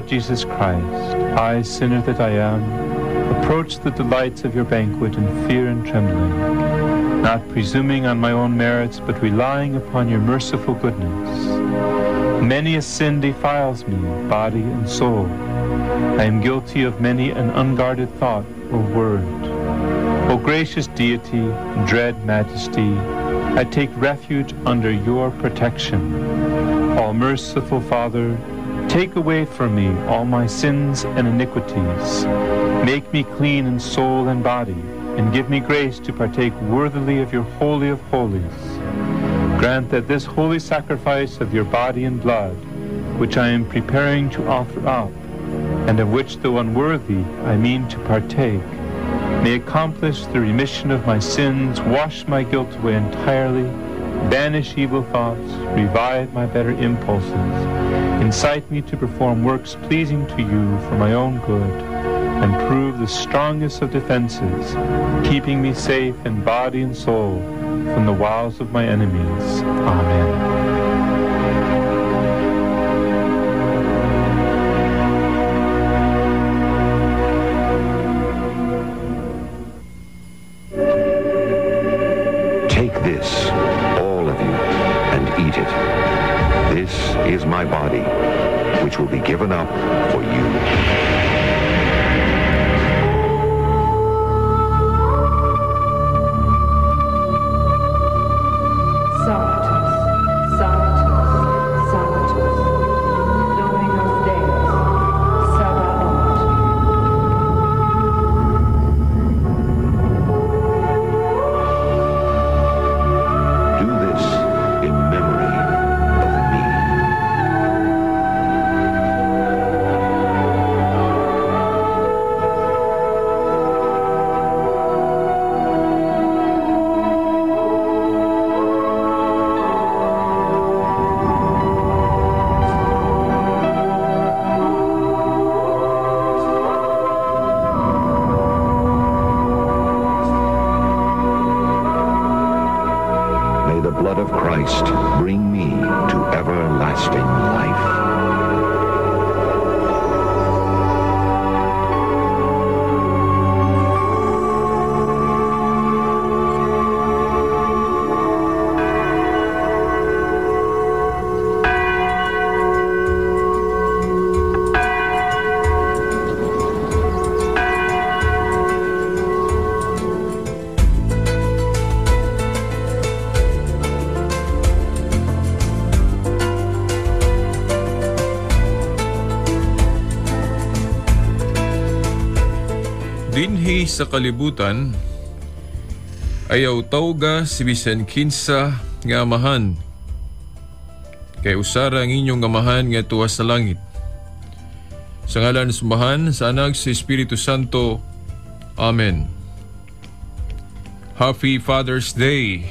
Lord Jesus Christ, I, sinner that I am, approach the delights of your banquet in fear and trembling, not presuming on my own merits, but relying upon your merciful goodness. Many a sin defiles me, body and soul. I am guilty of many an unguarded thought or word. O gracious deity, dread majesty, I take refuge under your protection. All merciful Father, take away from me all my sins and iniquities. Make me clean in soul and body, and give me grace to partake worthily of your holy of holies. Grant that this holy sacrifice of your body and blood, which I am preparing to offer up, and of which, though unworthy, I mean to partake, may accomplish the remission of my sins, wash my guilt away entirely, banish evil thoughts, revive my better impulses, incite me to perform works pleasing to you for my own good, and prove the strongest of defenses, keeping me safe in body and soul from the wiles of my enemies. Amen. Take this, all of you, and eat it. This is my body, which will be given up for you. Sanctus, Sanctus, Sanctus, Dominus Deus, Sabaoth. Do this in memory of me. May the blood of Christ bring me to everlasting life. Dinhi sa kalibutan, ayaw tawga si bisan kinsa nga amahan. Kay usara ang inyong amahan nga tuwa sa langit. Sa ngalan sa Amahan, sa Anak, sa Espiritu Santo. Amen. Happy Father's Day.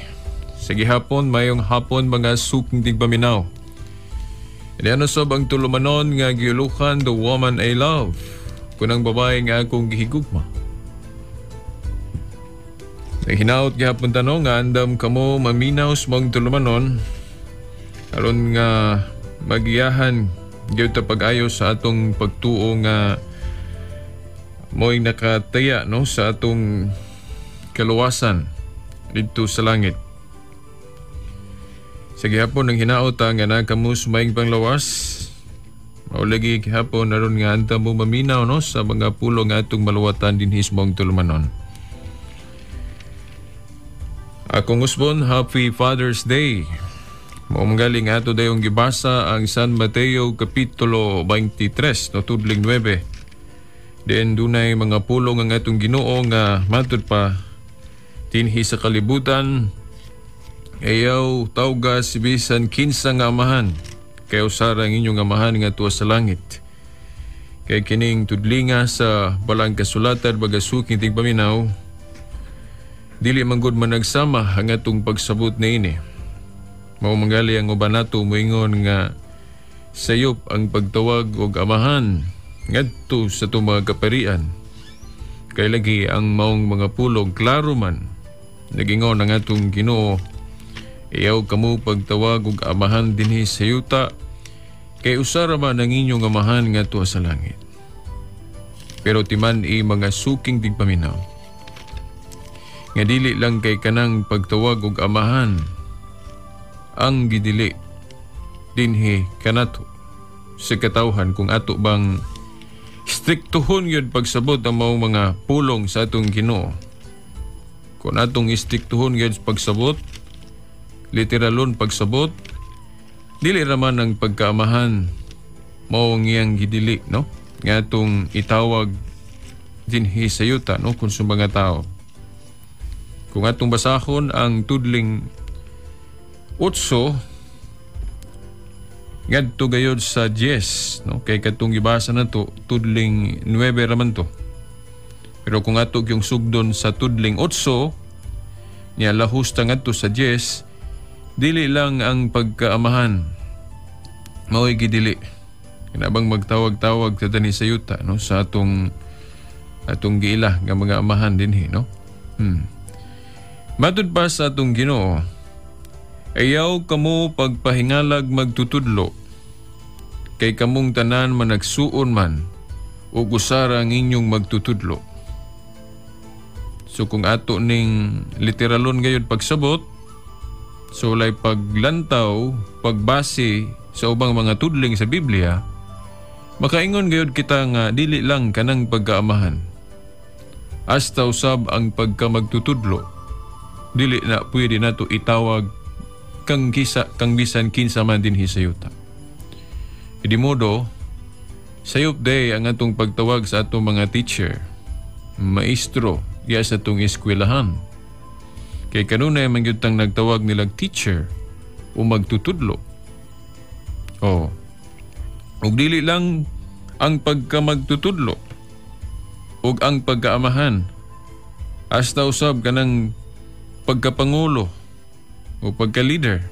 Sa gihapon, mayong hapon mga suking tigpaminaw. Ano sob ang tulumanon nga giulukan the woman I love, kunang babae nga akong gihigugma. Naghinaot gihapon tanong nga andam kamo maminaw sa mga tulumanon aron nga magiyahan gyud ta pag-ayo sa atong pagtuo nga mo'y nakataya no sa atong kaluwasan didto sa langit. Sa gihapon ang hinaot nga naa kamo sa maayong panglawas. Mao lagi gihapon aron nga andam mo maminaw no sa mga pulong nga atong maluwatan dinhi sa maong tulumanon. Akong usbon, Happy Father's Day. Mao galing ato dayong gibasa ang San Mateo Kapitulo 23, no, tudling 9. Diin dunay mga pulong ang atong Ginoo nga matud pa dinhi sa kalibutan. Ayaw tawga si bisan kinsa nga amahan, kay usara ang inyong amahan nga tuwa sa langit. Kay kining tudlinga sa balang kasulatan bagasuking tigpaminaw, dili man gud managsama ang atong pagsabot niini. Mao mangali ang uban nato moingon nga sayop ang pagtawag og amahan ngadto sa atong mga kaparian. Kay lagi ang maong mga pulong klaro man nagingon ang atong Ginoo, iyaw kamo pagtawag og amahan dinhi sa yuta, Kay usa ra man ang inyong Amahan ngadto sa langit. Pero timan-i, mga suking tigpaminaw, nga dili lang kay kanang pagtawag og amahan ang gidili dinhi kanato sa katawhan kung ato bang striktuhon gyud pagsabot ang maong mga pulong sa atong Ginoo. Kung atong istriktuhon gyud pagsabot, literalon pagsabot, dili raman ang pagkaamahan mao ang iyang gidili, no, nga atong itawag dinhi sa yuta, no, kung sa mga tao. Kung atong basahon ang tudling 8 ngadto gayod sa 10, no, kay katong gibasa nato tudling 9 raman to. Pero kung ato yung sugdon sa tudling 8 niya lahos ta ngadto sa 10, dili lang ang pagkaamahan mao'y gidili. Kinabang magtawag-tawag ta dinhi sa yuta, no, sa atong atong giila nga mga amahan dinhi, no. Matud pa sa atong Ginoo, "Ayaw kamo pagpahingalag magtutudlo, kay kamong tanan managsuon man, ug usara ang inyong magtutudlo." So kung ato ning literalon gayud pagsabot, so walay paglantaw, pagbase sa ubang mga tudling sa Biblia, makaingon gayud kita nga dili lang kanang pagkaamahan. Hasta usab ang pagkamagtutudlo, dili na pwede nato itawag kang kisa kang bisan kinsa man dinhi sa yuta. Idi modo, sayop day ang atong pagtawag sa atong mga teacher, maestro, iya sa atong eskwelahan. Kay kanunay man gyud tang nagtawag nilag teacher o magtutudlo. Oh. Ug dili lang ang pagkamagtutudlo ug ang pagkaamahan. Hasta usab kanang pagkapangulo o pagka-leader.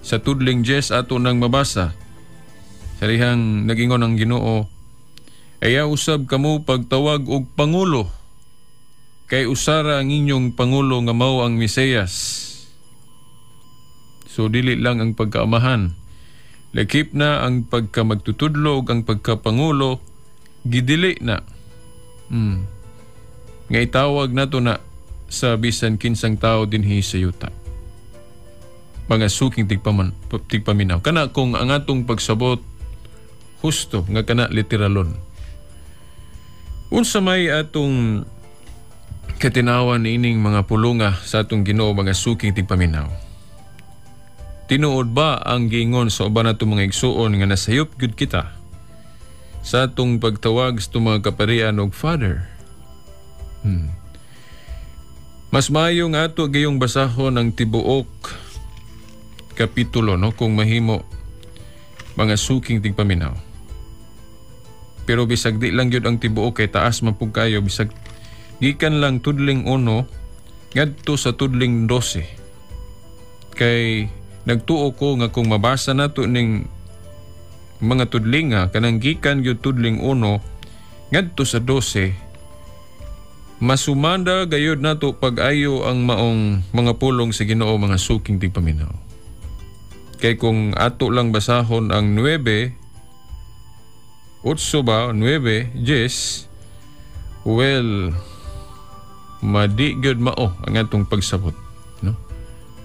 Sa tudling 10 ato nang mabasa, sa dihang nagingon ang Ginoo, "Ayaw usab kamo pagtawag og pangulo, kay usara ang inyong pangulo nga mao ang Mesiyas." So dili lang ang pagkaamahan, lakip na ang pagkamagtutudlo ug ang pagkapangulo, gidili na nga itawag nato na sa bisan kinsang tao dinhi sa yuta. Mga suking tigpaminaw. Kana kung ang atong pagsabot husto nga kana literalon. Unsa may atong katinawan ining mga pulunga sa atong Ginoo, mga suking tigpaminaw? Tinuod ba ang giingon sa uban nato mga igsuon nga nasayop gyud kita sa atong pagtawag sa atong mga kaparian og Father? Mas maayo nga ato gayong basahon ang tibuok kapitulo, no, kung mahimo, mga suking tigpaminaw. Pero bisag di lang gyud ang tibuok kay taas man pug kayo, bisag gikan lang tudling 1 ngadto sa tudling 12. Kay nagtuo ko nga kung mabasa nato ning mga tudlinga kanang gikan gyud tudling 1 ngadto sa 12, masumanda gayud nato pag-ayo ang maong mga pulong sa Ginoo, mga suking tigpaminaw. Kay kung ato lang basahon ang 9, 8 ba, 9, 10, well, madi gyud mao ang atong pagsabot, no?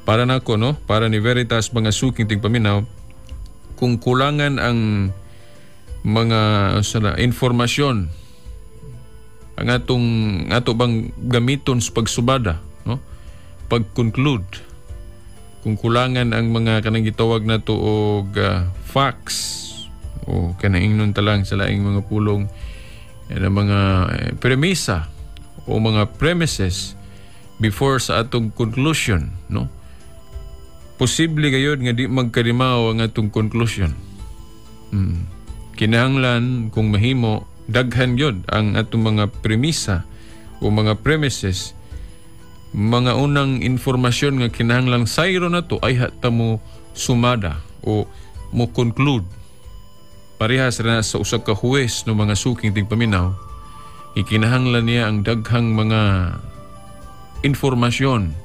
Para nako, no, para ni Veritas, mga suking tigpaminaw, kung kulangan ang mga sana, informasyon ang atong ato bang gamiton sa pagsubada, no, pag-conclude, kung kulangan ang mga kanang gitawag nato og facts o kanang ingnon ta lang sa laing mga pulong ang mga premisa o mga premises before sa atong conclusion, no, posible gayud nga di magkadimaw ang atong conclusion. Kinahanglan kung mahimo daghan gyud ang atong mga premisa o mga premises, mga unang informasyon nga kinahanglan sayro nato ay hatta mo sumada o mo conclude. Parehas ra na sa usa ka huwes, no, mga suking tigpaminaw, ikinahanglan niya ang daghang mga informasyon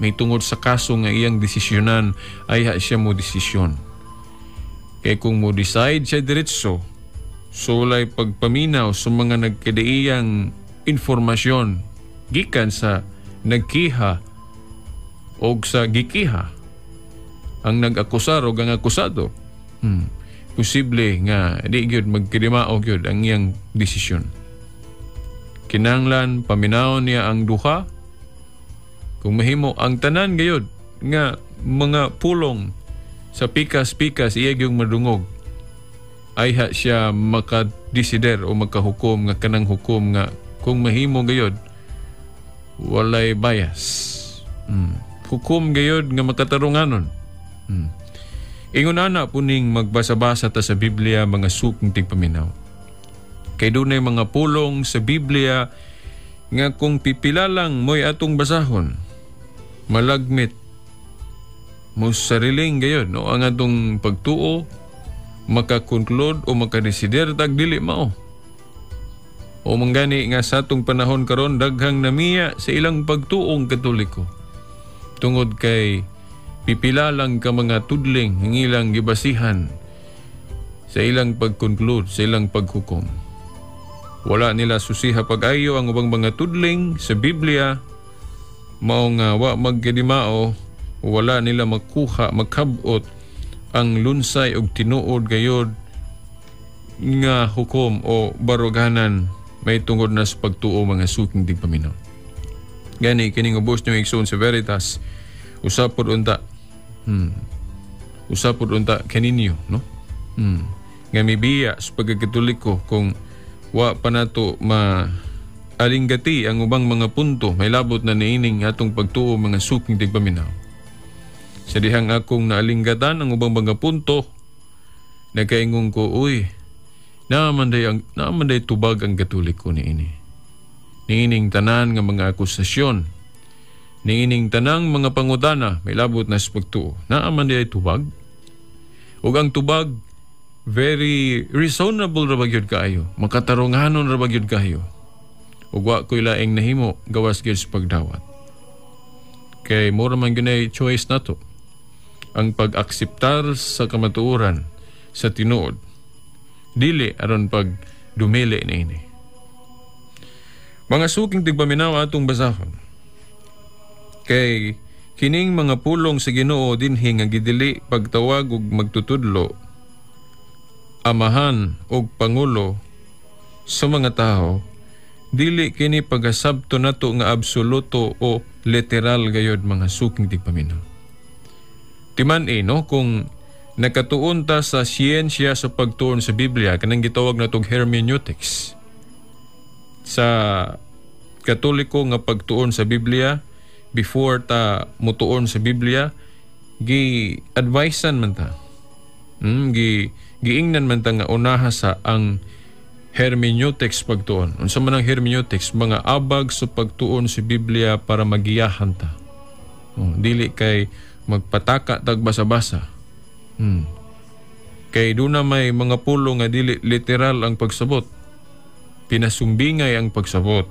may tungod sa kaso nga iyang desisyonan ay ha siya mo desisyon. Kay kung mo decide siya diretso, so walay pagpaminaw sa mga nagkadaiyang informasyon gikan sa nagkiha o sa gikiha ang nag-akusar o ang akusado. Posible nga di gyud magkadimao gyud ang iyang desisyon. Kinahanglan paminawon niya ang duha, kung mahimo ang tanan gayud nga mga pulong sa pikas-pikas iya gyud madungog, ayha siya makadesider o makahukom nga kanang hukom nga kung mahimo gayud walay bias. Hukom gayud nga makatarunganon. Ingon ana puning magbasa-basa ta sa Biblia, mga suking tigpaminaw. Kay dunay mga pulong sa Biblia nga kung pipila lang mo'y atong basahon, malagmit mo sariling gayud, no, ang atong pagtuo, makakonclude o makadesider tag dili mao. O manggani nga sa atong panahon karon daghang namiya sa ilang pagtuong Katoliko tungod kay pipila lang ka mga tudling ang ilang gibasihan sa ilang pag-conclude, sa ilang paghukom. Wala nila susiha pag-ayo ang ubang mga tudling sa Biblia, mao nga wa magkadimao, wala nila makuha, makabot ang lunsay og tinuod gayod nga hukom o baruganan may tungod na sa pagtuo, mga suking tigpaminaw. Gani kining ubos nyo igsoon sa Veritas, usapod unta. Usapod unta kaninyo, no? Nga mibiya sa pagkakatoliko kung wa pa nato ma alinggati ang ubang mga punto may labot na niining atong pagtuo, mga suking tigpaminaw. Sa dihang akong naalinggatan ang ubang mga punto, nakaingon ko, uy, naaman day tubag ang Katoliko niini. Niining tanan nga mga akusasyon, niining tanang mga pangutana may labot na sa pagtuo. Naaman day tubag. Ug ang tubag, very reasonable ra ba gyud kaayo, makatarunganon ra ba gyud kaayo. Ug wa ko'y laing nahimo gawas gyud sa pagdawat. Kay mura man gyud ay choice nato ang pag-akseptar sa kamatuoran sa tinuod, dili aron pag dumili niini. Mga suking tigpaminaw, atong basahon. Kay kining mga pulong sa Ginoo dinhi nga gidili pagtawag og magtutudlo, amahan og pangulo sa mga tao, dili kini pagasabto nato nga absoluto o literal gayod, mga suking tigpaminaw. Timan eh, no, kung nakatuon ta sa siyensya sa pagtuon sa Biblia, kanang gitawag natog hermeneutics. Sa Katoliko nga pagtuon sa Biblia, before ta mutuon sa Biblia, gi-advisean man ta. Gi giingnan man ta nga unaha sa ang hermeneutics pagtuon. Unsa man ang hermeneutics? Mga abag sa pagtuon sa Biblia para magiyahan ta. Oh, dili kay magpataka tag basa-basa. Kay doon na may mga pulo nga dili literal ang pagsabot. Pinasumbingay ang pagsabot.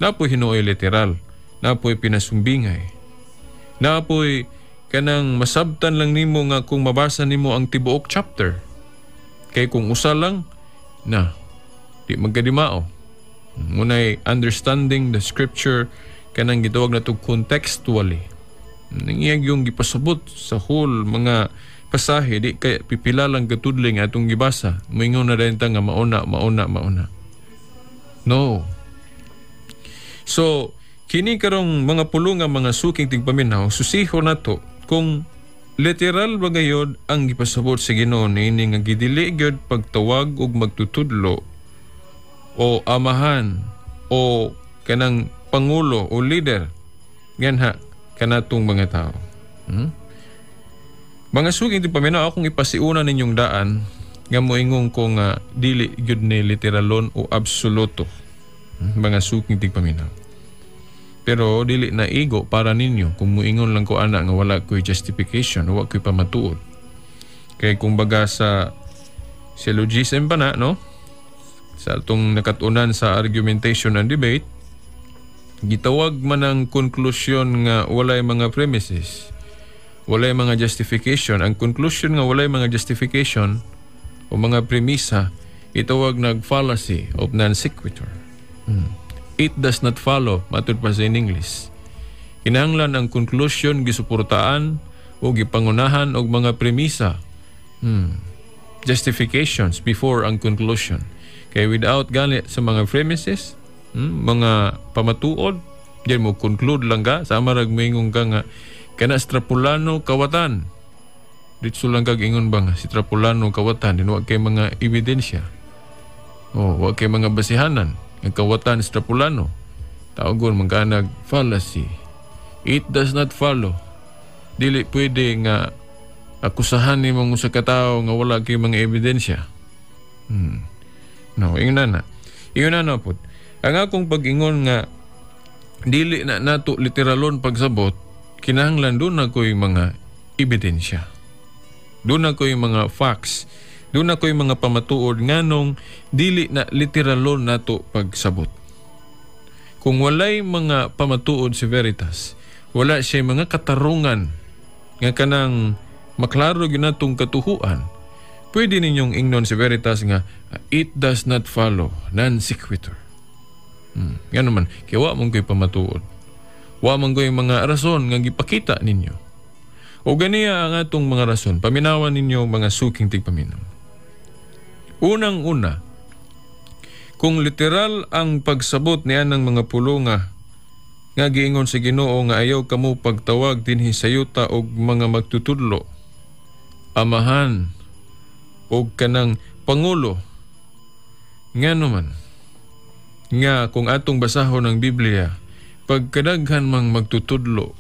Napoy hinuoy literal. Napoy pinasumbingay. Napoy kanang masabtan lang nimo nga kung mabasa nimo ang tibuok chapter. Kay kung usa lang, na, di magkadimao. Munay understanding the scripture kanang gitawag nato contextually. Nangiyag yung gipasabot sa whole mga pasahe, di kay pipila lang katudling atong gibasa. Moingon na rin ta nga mauna, mauna, mauna. No. So, kini karong mga pulong nga mga suking tigpaminaw, susiho nato kung literal ba gayod ang gipasabot sa Ginoo niini nga gidili gyud pagtawag og magtutudlo o amahan o kanang pangulo o leader ganha kanatong mga tao. Mga suking tigpaminaw, akong ipasiuna ninyong daan nga moingon ko nga dili gyud ni literalon o absoluto. Mga suking tigpaminaw. Pero dili na igo para ninyo kung moingon lang ko ana nga wala ko'y justification, wala ko'y pamatuod. Kay kumbaga sa syllogism pa na, no? Sa atong nakatunan sa argumentation and debate, gitawag man ang konklusyon nga walay mga premises. Walay mga justification. Ang conclusion nga walay mga justification o mga premisa, itawag nag fallacy of non sequitur. It does not follow, matud pa sa in English. Kinahanglan ang conclusion gisuportaan o gipangunahan og mga premisa. Justifications before ang conclusion. Kay without gani sa mga premises, mga pamatuod, diyan mo conclude lang ka, sama rag moingon ka nga kana si Trapulano kawatan. Ditso lang kag ingon ba nga si Trapulano kawatan, din wa kay mga ebidensya. Oh, wa kay mga basihanan nga kawatan si Trapulano. Tawgon man kanag fallacy. It does not follow. Dili pwede nga akusahan nimo usa ka tawo nga wala kay mga ebidensya. No, ingon na. Ingon na pod. Ang akong pag-ingon nga dili na nato literalon pagsabot, kinahanglan duna ko'y mga ebidensya. Duna ko'y mga facts. Duna ko'y mga pamatuod nganong dili na literalon nato pagsabot. Kung walay mga pamatuod si Veritas, wala siya mga katarungan nga kanang maklaro gyud natong katuhuan, pwede ninyong ingnon si Veritas nga it does not follow, non sequitur. Nga naman, kaya wa man ko'y pamatuod. Wa man ko'y mga rason nga gipakita ninyo. O ganiya ang atong mga rason, paminawan ninyo mga suking tigpaminaw. Unang-una, kung literal ang pagsabot niya ng mga pulunga nga giingon sa Ginoo nga ayaw kamo pagtawag dinhi sa yuta og mga magtutudlo, amahan og kanang pangulo, nga naman nga kung atong basahon ang Biblia, pagkadaghan mang magtutudlo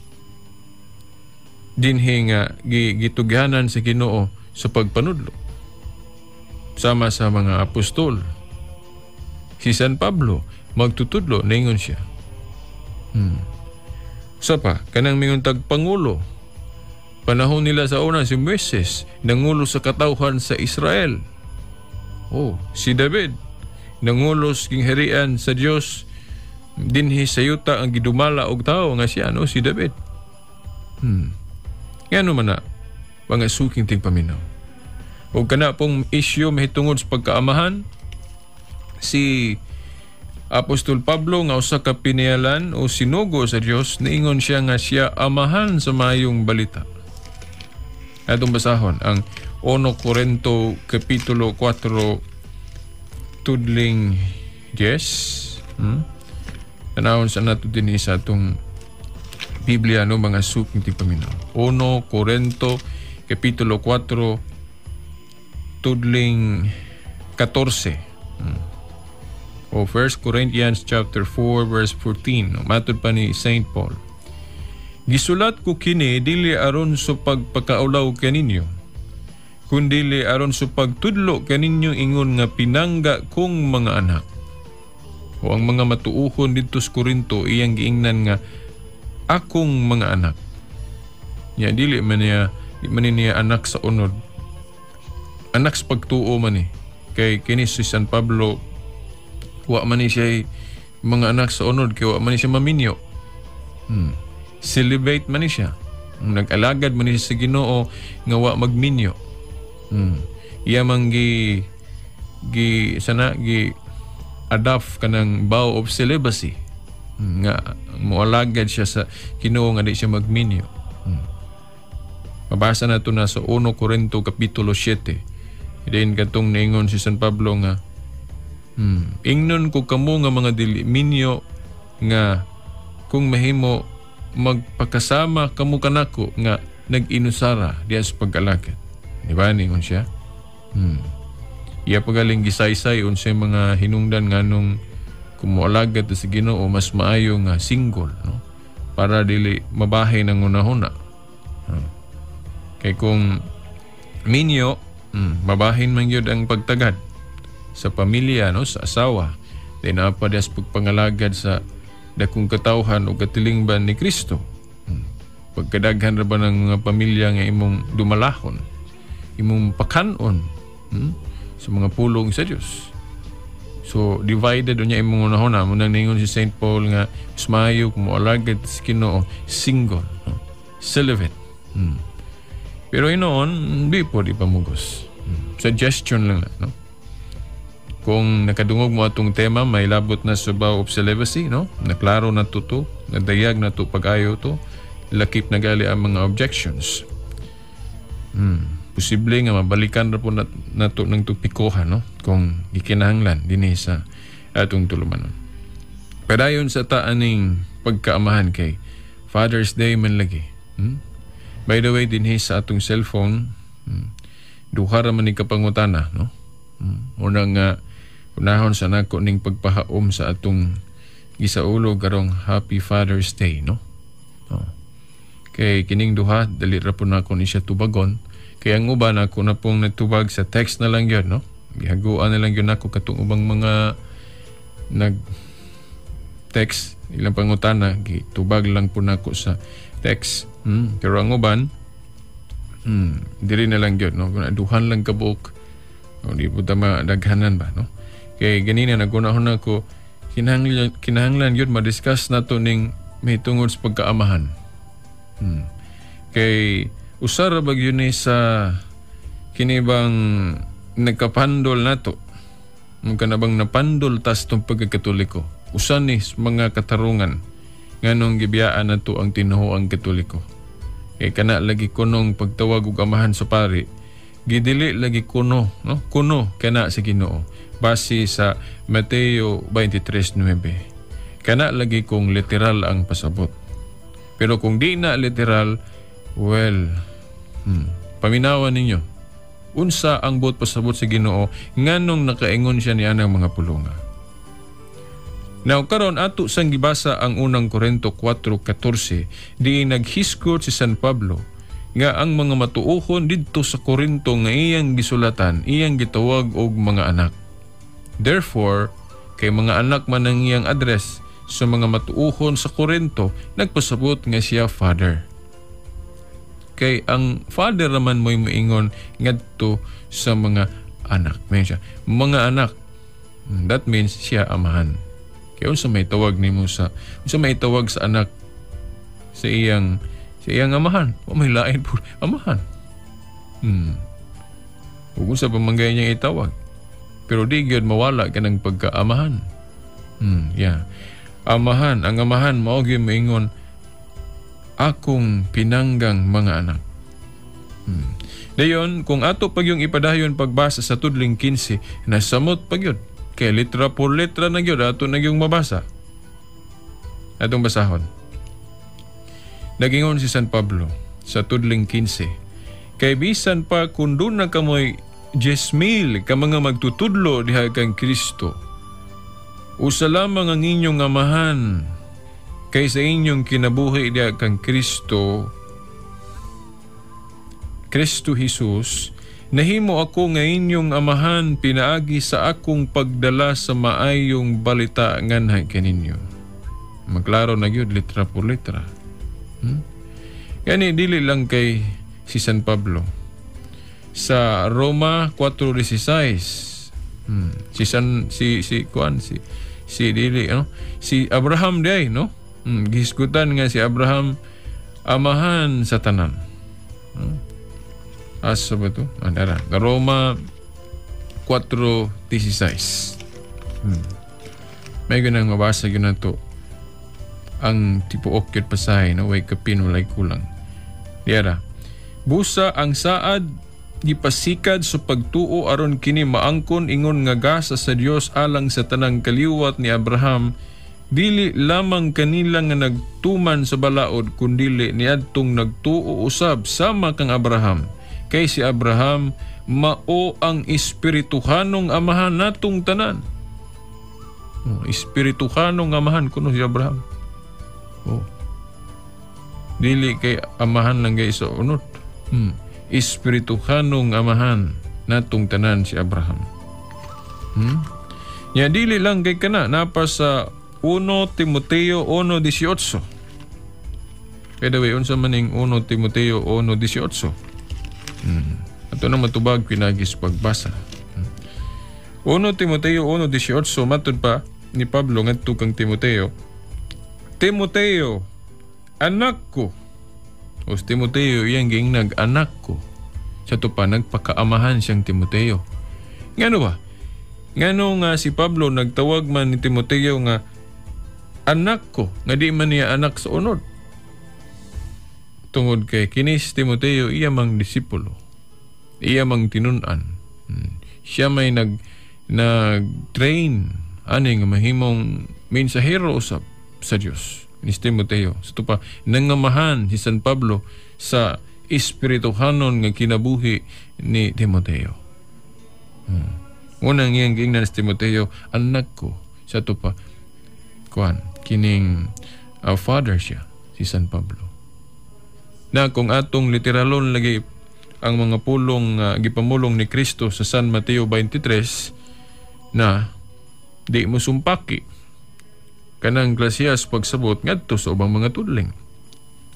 dinhi nga gitughanan sa Ginoo sa pagpanudlo, sama sa mga apostol. Si San Pablo magtutudlo, ningon siya. Sa pa kanang mingon tag pangulo, panahon nila sa una si Moises nangulo sa katawhan sa Israel. Oh, si David nangulo sa gingharian sa Dios dinhi sa yuta ang gidumala og tawo nga siya, no, si David. Ngano man na mga suking tigpaminaw. Og kana pong isyu mahitungod sa pagkaamahan, si Apostol Pablo nga usa ka pinialan o sinugo sa Dios, niingon siya nga siya amahan sa mayong balita. Atong basahon ang 1 Corinto Kapitulo 4 tudling 10. Tanawon sa nato din sa atong Biblia, no, mga suking tigpaminaw. 1 Corinto Kapitulo 4 tudling 14. O 1 Corinthians chapter 4 verse 14. No, matod pa ni Saint Paul. Gisulat ko kini dili aron sa pagpakaulaw kaninyo, kundili aron sa pagtudlo kaninyo ingon nga pinangga kong mga anak. O ang mga matuuhon didto sa Korinto iyang giingnan nga akong mga anak. Nya dili man niya, di man niya anak sa unod. Anak sa pagtuo man ni. Kay kini si San Pablo wa man ni siya mga anak sa unod kay wa man ni siya maminyo. Celibate man ni siya. Nag-alagad man ni siya sa Ginoo nga wa magminyo. Iya man gi gi sana gi adopt kanang vow of celibacy. Nga moalagad siya sa Ginoo nga di siya magminyo. Mabasa na ito na sa 1 Corinto Kapitulo 7. Diin katong niingon si San Pablo nga ingnon ko kamo nga mga dili minyo nga kung mahimo magpakasama kamo kanako nga nag-inusara diya sa pag-alagad. Di ba ningon siya? Iya pagaling gisaysay unsay mga hinungdan nganong kung moalagad sa Ginoo mas maayo nga single, no? Para dili mabahin ang hunahuna. Kay kung minyo, mabahin man gyud ang pagtagad sa pamilya, no, sa asawa. Di na pa diya sa pagpangalagad sa dakong katawhan o katilingban ni Kristo. Pagkadaghan ra ba ng mga pamilya nga imong dumalahon, imong pakanon, sa mga pulong sa Dios. So divided unya imong hunahuna. Munang ningon si Saint Paul nga mas maayo kung moalagad sa Ginoo single, no? Celibate. Pero inoon, di po di pamugos. Suggestion lang na, no? Kung nakadungog mo atong tema, may labot na sa vow of celibacy, no? Naklaro na to to, nadayag na to pag-ayo to, lakip na gali ang mga objections. Posible nga mabalikan ra po nato ng tupikohan, no? Kung gikinahanglan dinhi sa atong tulumanon. Padayon sa taaning pagkaamahan kay Father's Day man lagi. By the way, dinhi sa atong cellphone, duha ra man ni kapangutana, no? Una nga unahon sa nako ning pagpahaom sa atong gisaulog karong Happy Father's Day, no? Oh. Kay kining duha dali ra po nako ni siya tubagon. Kay ang uban ako na pong natubag sa text na lang yun, no? Gihaguan na lang yun ako katong ubang mga nag text ilang pangutana, gitubag lang po nako sa text. Pero ang uban, diri na lang yun, no? Duhan lang kabuok. O, di po tama daghanan ba, no? Kay ganina nagunahon ako, kinahanglan yun madiscuss na to ning may tungod sa pagkaamahan. Kay usara ba yun ni sa kinibang nagkapandol nato? Mungka na bang napandol tas tong pagkakatoliko? Usa ni mga katarungan nganong gibiyaan nato ang tinuoang Katoliko. Kay kana lagi kunong pagtawag og amahan sa pari, gidili lagi kuno, no? Kuno kana sa Ginoo base sa Mateo 23:9. Kana lagi kung literal ang pasabot. Pero kung di na literal, well, paminawan ninyo. Unsa ang buot pasabot sa Ginoo nganong nakaingon siya niya ng mga pulunga. Now karon ato sang gibasa ang unang Korento 4:14, di naghisgot si San Pablo nga ang mga matuohon didto sa Korinto nga iyang gisulatan, iyang gitawag og mga anak. Therefore, kay mga anak man ang iyang address sa mga matuohon sa Korinto, nagpasabot nga siya father. Kay ang father naman mo'y moingon ngadto sa mga anak. May siya, mga anak. That means siya amahan. Kaya unsa may tawag nimo sa, unsa may tawag sa anak sa iyang amahan? O may lain po amahan. Ug unsa pa man gay niyang itawag. Pero di gyud mawala kanang pagkaamahan. Yeah. Amahan, ang amahan mao gyud moingon akong pinanggang mga anak. Dayon, kung ato pag yung ipadayon pagbasa sa tudling 15, nasamot pag yun. Kay litra por letra na yun, ato na yung mabasa. Atong basahon. Nagingon si San Pablo sa tudling 15, kay bisan pa kung doon na kamoy 10,000 ka mga magtutudlo diha kang Kristo, usa lamang ang inyong amahan, kay sa inyong kinabuhi diha kang Kristo, Kristo Jesus, nahimo ako nga inyong amahan pinaagi sa akong pagdala sa maayong balita nganha kaninyo. Maglaro na gyud litra por litra. Gani dili lang kay si San Pablo. Sa Roma 4:16, si San si si kuan si si dili ano si Abraham day, no? Gihisgutan nga si Abraham amahan sa tanan. Asa ba ito? Andara. Roma 4:16. May ganang mabasa yun na to. Ang tipuok yun pasahe, no? Way kapin, walay kulang. Diara. Busa ang saad gipasikad sa pagtuo aron kini maangkon ingon nga gasa sa Dios alang sa tanang kaliwat ni Abraham, dili lamang kanila nga nagtuman sa balaod kundili niadtong nagtuo usab sama kang Abraham. Kay si Abraham mao ang espirituhanong amahan natong tanan. Oh, espirituhanong amahan kuno si Abraham. Oh. Dili kay amahan lang kay sa unod. Espirituhanong amahan natong tanan si Abraham. Nya dili lang kay kana napa sa 1 Timoteo 1:18. By the way, unsa man ning 1 Timoteo 1:18? Ato na matubag pinagis pagbasa. 1 Timoteo 1:18 matud pa ni Pablo ngadto kang Timoteo. Timoteo, anak ko, O si Timoteo iyang giingnag anak ko. Sa to pa nagpakaamahan siyang Timoteo. Ngano ba? Ngano nga si Pablo nagtawag man ni Timoteo nga anak ko, nga di man niya anak sa unod? Tungod kay kini si Timoteo iya mang disipulo. Iya mang tinun-an. Siya may nag-train ani nga mahimong mensahero usab sa Dios ni Timoteo. Sa pa nangamahan si San Pablo sa espirituhanon nga kinabuhi ni Timoteo. Unang iyang giingnan si Timoteo, anak ko. Sa to pa kuan kining father siya si San Pablo. Na kung atong literalon lagi ang mga pulong gipamulong ni Kristo sa San Mateo 23 na di mo sumpaki kanang klasiyas pagsabot ngadto sa ubang mga tudling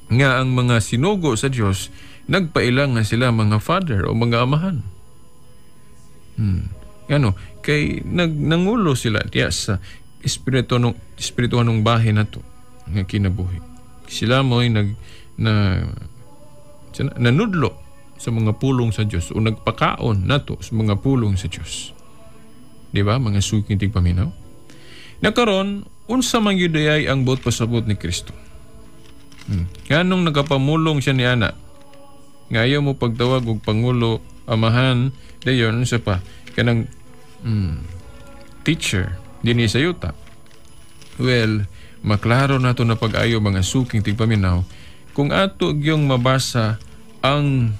nga ang mga sinugo sa Dios nagpaila nga sila mga father o mga amahan. Ngano kay nangulo sila diya sa espirituhanong bahin nato nga kinabuhi. Sila mo'y nanudlo sa mga pulong sa Dios o nagpakaon nato sa mga pulong sa Dios. Di ba mga suking tigpaminaw? Nakaron unsa man gyud ay ang buot pasabot ni Kristo? Nganong nagapamulong siya ni ana? Nga ayaw mo pagtawag og pangulo, amahan, dayon unsa pa kanang teacher dinhi sa yuta. Well, maklaro nato na pag-ayo mga suking tigpaminaw kung ato gyung mabasa ang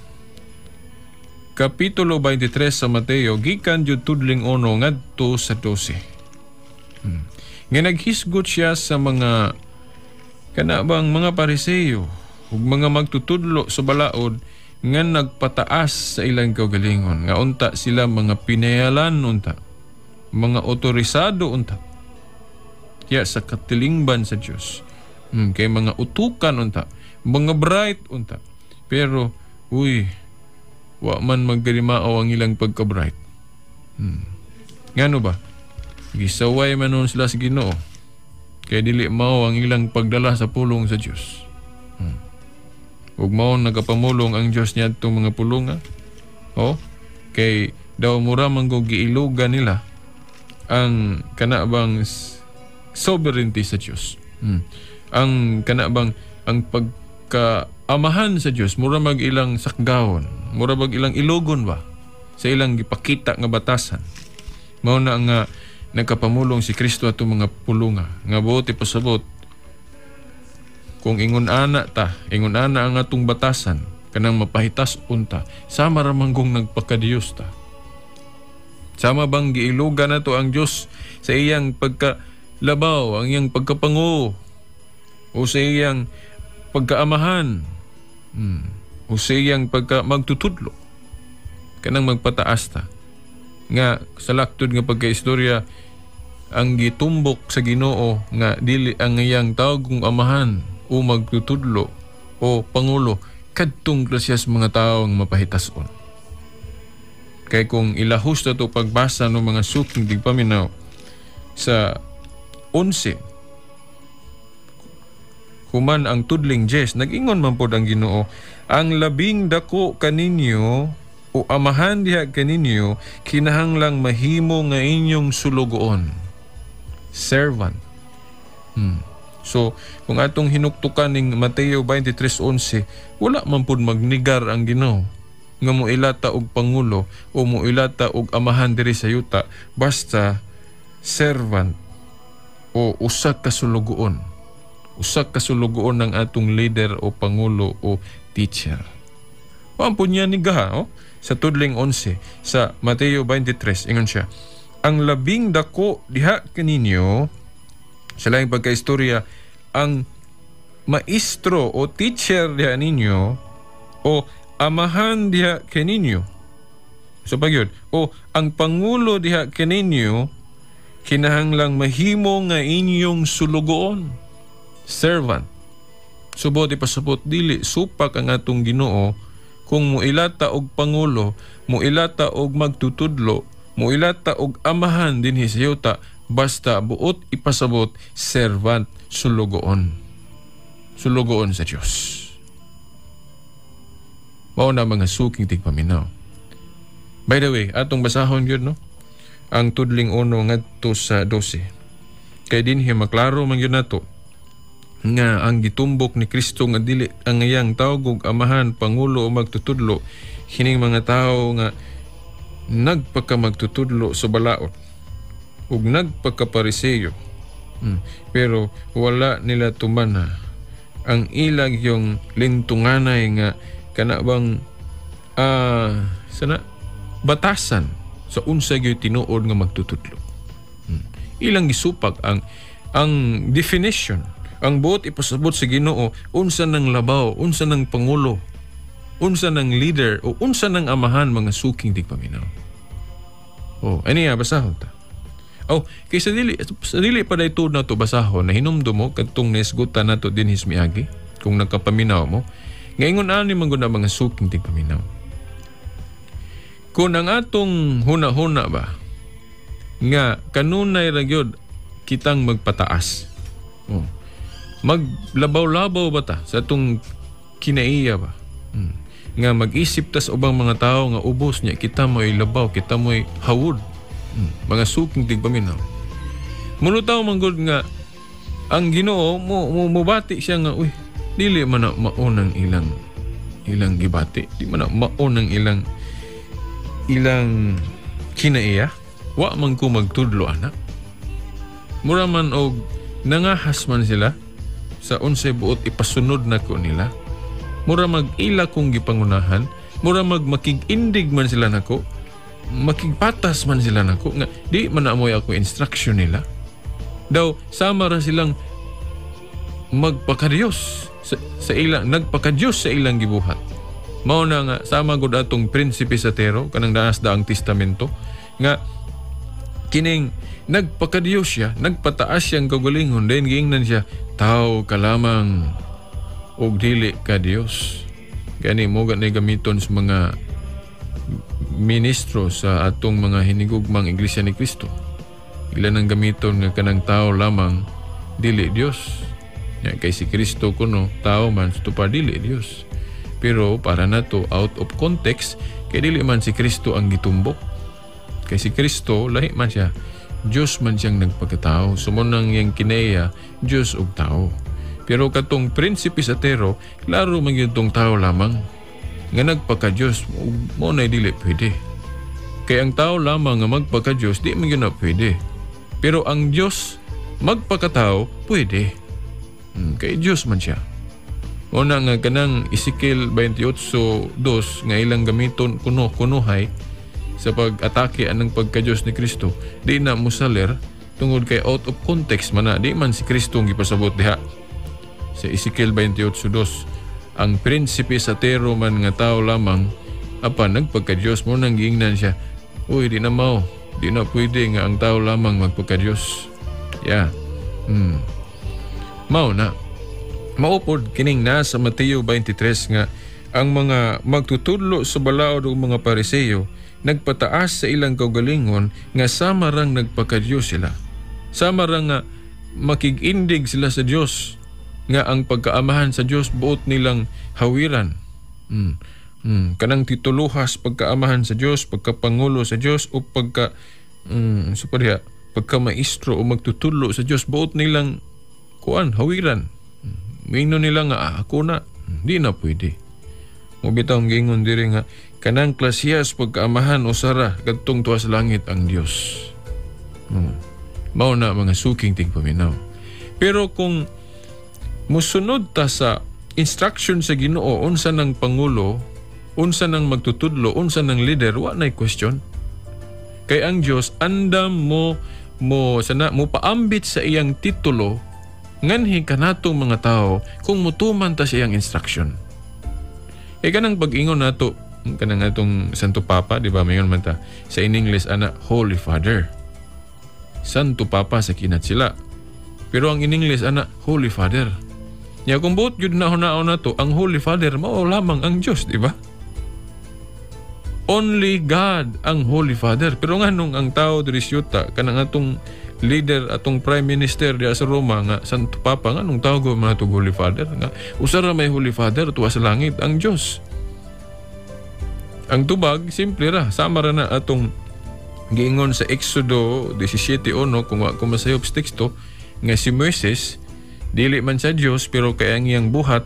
Kapitulo 23 sa Mateo gikan jud tudling 1 ngadto sa 12. Nga naghisgot siya sa mga kanabang mga Pariseo ug mga magtutudlo sa balaod nga nagpataas sa ilang kaugalingon, nga unta sila mga pinayalan unta, mga otorisado unta ya sa katilingban sa Dios. Kay mga utukan unta, mga bright unta, pero uy, wa man magkalimao ang ilang pagka-bright. Ngano ba? Gisaway man nun sila sa Ginoo. Kaya dili mao ang ilang pagdala sa pulong sa Dios. Ug mao nagapamulong ang Dios niadtong mga pulunga. Oh, kay daw mura man go giilugan nila ang kanabang sovereignty sa Dios. Ang kanabang ang pagkaamahan sa Dios mura mag ilang sakgawon, mura mag ilang ilugon ba sa ilang gipakita nga batasan. Mao na nga nagkapamulong si Kristo atong mga pulunga nga buot ipasabot kung ingon ana ta, ingon ana ang atong batasan kanang mapahitas unta, sama ra man kung nagpakadiyos ta. Sama bang giilugan nato ang Dios sa iyang pagkalabaw, ang iyang pagkapango o sa iyang pagkaamahan, o sa iyang pagka magtutudlo kanang magpataas ta nga sa laktod nga pagkaistorya ang gitumbok sa Ginoo nga dili ang iyang tawgong amahan o magtutudlo o pangulo kadtong klasyas mga tawo ang mapahitason. Kay kung ilahos na to pagbasa ng mga suking tigpaminaw sa 11 human ang tudling Jes, nag-ingon man pod ang Ginoo, ang labing dako kaninyo o amahan diha kaninyo kinahanglang mahimo nga inyong sulugoon, servant. So kung atong hinuktukan ning Mateo 23:11, wala man pod magnigar ang Ginoo nga moilata og pangulo o moilata og amahan diri sa yuta, basta servant o usa ka sulugoon. Usa ka sulugoon ng atong leader o pangulo o teacher. Wa po niya ni gaha, oh? Sa tudling 11 sa Mateo 23, ingon siya, ang labing dako diha kaninyo, sa laing pagkaistorya, ang maestro o teacher diha ninyo o amahan diha kaninyo. So pagyud, o ang pangulo diha kaninyo kinahanglang mahimo nga inyong sulugoon, servant. Subot ipasabot dili supak ang atong Ginoo kung muilata og pangulo, muilata og magtutudlo, muilata og amahan dinhi sa yuta, basta buot ipasabot servant, sulugoon. Sulugoon sa Dios. Mao na, mga suking tigpaminaw. By the way, atong basahon gyud, no, ang tudling 1 ngadto sa 12. Kay dinhi maklaro man gyud nato nga ang gitumbok ni Kristo nga dili ang iyang tawag og amahan, pangulo o magtutudlo, kining mga tawo nga nagpakamagtutudlo sa balaod ug nagpakapariseo. Pero wala nila tumana ang ilag yung lintunganay nga kana bang sana batasan sa unsa gyud tinuod nga magtutudlo. Ilang gisupak ang definition, ang buot ipasabot sa Ginoo, unsa nang labaw, unsa nang pangulo, unsa nang leader o unsa nang amahan, mga suking tigpaminaw. Oh, ani ya, basahon ta. Oh, kay sa dili pa dayto na to basahon, na hinumdum mo kadtong nisgutan nato dinhi sa miagi kung nagkapaminaw mo. Ngaingon ani man gud na, mga suking tigpaminaw. Kung ang atong huna-huna ba nga kanunay ra gyud kitang magpataas. Oh. Maglabaw-labaw ba ta sa atong kinaiya ba? Nga mag-isip ta sa ubang mga tao nga ubos niya, kita mo'y labaw, kita mo'y hawod. Mga suking tigpaminaw. Mulutaw man gud nga ang Ginoo mo mobati siya nga, uy, dili man na mao nang ilang gibati, di man na mao nang ilang kinaiya. Wa man ko magtudlo ana. Mura man og nangahas man sila sa unsay buot ipasunod nako nila. Mura mag ila kong gipangunahan, mura mag makig-indig man sila nako, makigpatas man sila nako nga di man na mo'y ako instruction nila. Daw sama ra silang magpakadiyos sa ilang nagpakadiyos sa ilang gibuhat. Mao na nga sama gud atong prinsipe sa Tero kanang daas daang testamento nga kining nagpakadiyos siya, nagpataas siyang kaugalingon, then giingnan siya, "Tao ka lamang ug dili ka Dios." Gani mo gani gamiton sa mga ministro sa atong mga hinigugmang Iglesia ni Cristo. Ila nang gamiton nga kanang tao lamang, dili Dios. Ya, kay si Kristo kuno tao man, so dili Dios. Pero para nato, out of context kay dili man si Kristo ang gitumbok. Kay si Kristo lahi man siya. Diyos man siyang nagpagkatao. So mao nang iyang kinaiya, Diyos ug tao. Pero katong prinsipe sa Tero, klaro man gyud tong tao lamang nga nagpaka-Diyos, mo na dili pwede. Kay ang tao lamang nga magpaka-Diyos, di man gyud na pwede. Pero ang Diyos magpakatao, pwede. Kay Diyos man siya. Una nga kanang Ezekiel 28:2 nga ilang gamiton kuno kunuhay sa pag-atake anang pagka-Diyos ni Kristo, di na musaler tungod kay out of context man na. Di man si Kristo ang gipasabot diha sa Ezekiel 28:2. Ang prinsipe sa Tero man nga tao lamang apan nagpagka-Diyos, mo nang giingnan siya, "Uy, di na mao, di na pwede nga ang tao lamang magpagka-Diyos." Yeah. Mao na. Maupod kining na sa Mateo 23 nga ang mga magtutudlo sa balaod ug mga Pariseo nagpataas sa ilang kaugalingon nga sama rang nagpakadiyos sila. Sama rang nga makig-indig sila sa Dios nga ang pagkaamahan sa Dios buot nilang hawiran. Kanang tituluhas pagkaamahan sa Dios, pagkapangulo sa Dios o pagka so pa diha, pagkamaestro o magtutudlo sa Dios buot nilang kuan, hawiran. Mingno nila nga, "Ah, ako na." Di na pwede. Mo bitaw ang giingon diri nga kanang klasiyas pagkaamahan usara kadtong tuwa sa langit, ang Dios. Mao na, mga suking tigpaminaw. Pero kung musunod ta sa instruction sa Ginoo unsa nang pangulo, unsa nang magtutudlo, unsa nang leader, wa nay question. Kay ang Dios andam mo mo sana mo paambit sa iyang titulo nganhi kanatong mga tao kung mutuman ta sa iyang instruction. Kay kanang pag-ingon nato kanang atong Santo Papa, di ba, mayon man ta sa in English ana Holy Father. Santo Papa sa kinat sila. Pero ang in English ana Holy Father. Nya kung buot gyud na hunaon nato, ang Holy Father mao lamang ang Dios, di ba? Only God ang Holy Father. Pero nganong ang tao diri sa kanang atong leader, atong Prime Minister diya sa Roma nga Santo Papa, nganong tawag man ato Holy Father nga usa ra may Holy Father tuwa sa langit, ang Dios? Ang tubag, simple ra. Sama ra na atong giingon sa Exodo 17:1, kung wa ko masayop sa teksto, nga si Moises dili man sa Dios, pero kay ang iyang buhat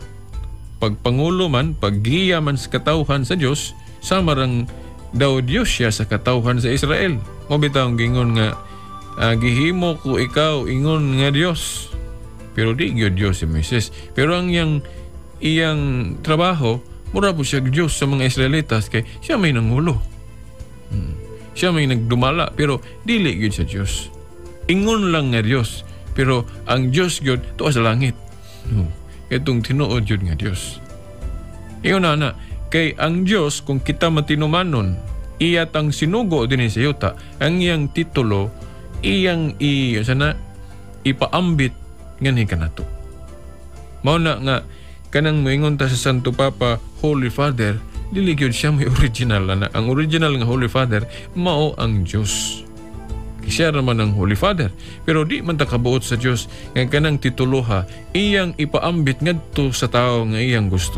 pagpangulo man, paggiya man sa katawhan sa Dios, sama rang daw Dios siya sa katawhan sa Israel. Mao bitaw ang giingon nga gihimo ko ikaw ingon nga Dios. Pero di gyud Dios si Moises. Pero ang iyang iyang trabaho, mura po siya Dios sa mga Israelitas kay siya may nangulo. Siya may nagdumala, pero dili gyud sa Dios. Ingon lang nga Dios, pero ang Dios gyud tuwa sa langit. No. Itong tinuod gyud nga Dios. Ingon na na, kay ang Dios kung kita matinumanon, iya tang sinugo dinhi sa yuta, ang iyang titulo iyang i sana ipaambit nganhi kanato. Mao na nga kanang moingon ta sa Santo Papa Holy Father, dili gyud siya may original na. Ang original nga Holy Father mao ang Dios. Siya naman ang Holy Father. Pero di man ta kabuot sa Dios nga kanang tituluha iyang ipaambit ngadto sa tawo nga iyang gusto.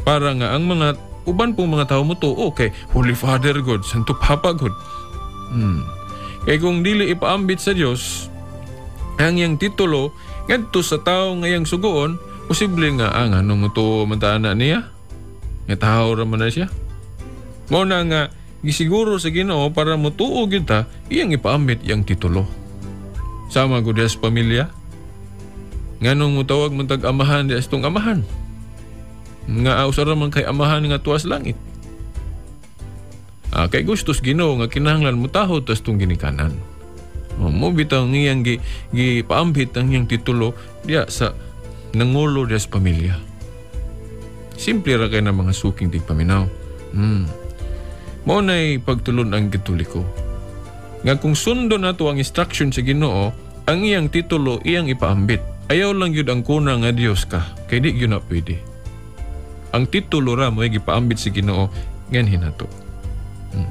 Para nga ang mga uban pong mga tao mo to, okay, Holy Father God, Santo Papa God. Kay kung dili ipaambit sa Dios ang iyang titulo ngadto sa tawo nga iyang sugoon, posible nga ang anong mutuo man ta ana niya? Nga tawo ra man na siya. Mao na nga gisiguro sa Ginoo para mutuo gyud ta, iyang ipaambit iyang titulo. Sama gud sa pamilya. Nganong mutawag man tag amahan di astong amahan? Nga usa ra man kay amahan nga tuas langit. Kay gustos Ginoo nga kinahanglan mutahod tas tong ginikanan. Mo bitaw ngiyang gipaambit ang iyang titulo diya sa nangulo diya sa pamilya. Simple ra kay na mga suking tigpaminaw. Mao nay pagtulon ang Katoliko. Nga kung sundon nato ang instruction sa Ginoo, ang iyang titulo iyang ipaambit. Ayaw lang gyud ang kuna nga Dios ka, kay di gyud na pwede. Ang titulo ra mo'y gipaambit sa Ginoo nganhi nato.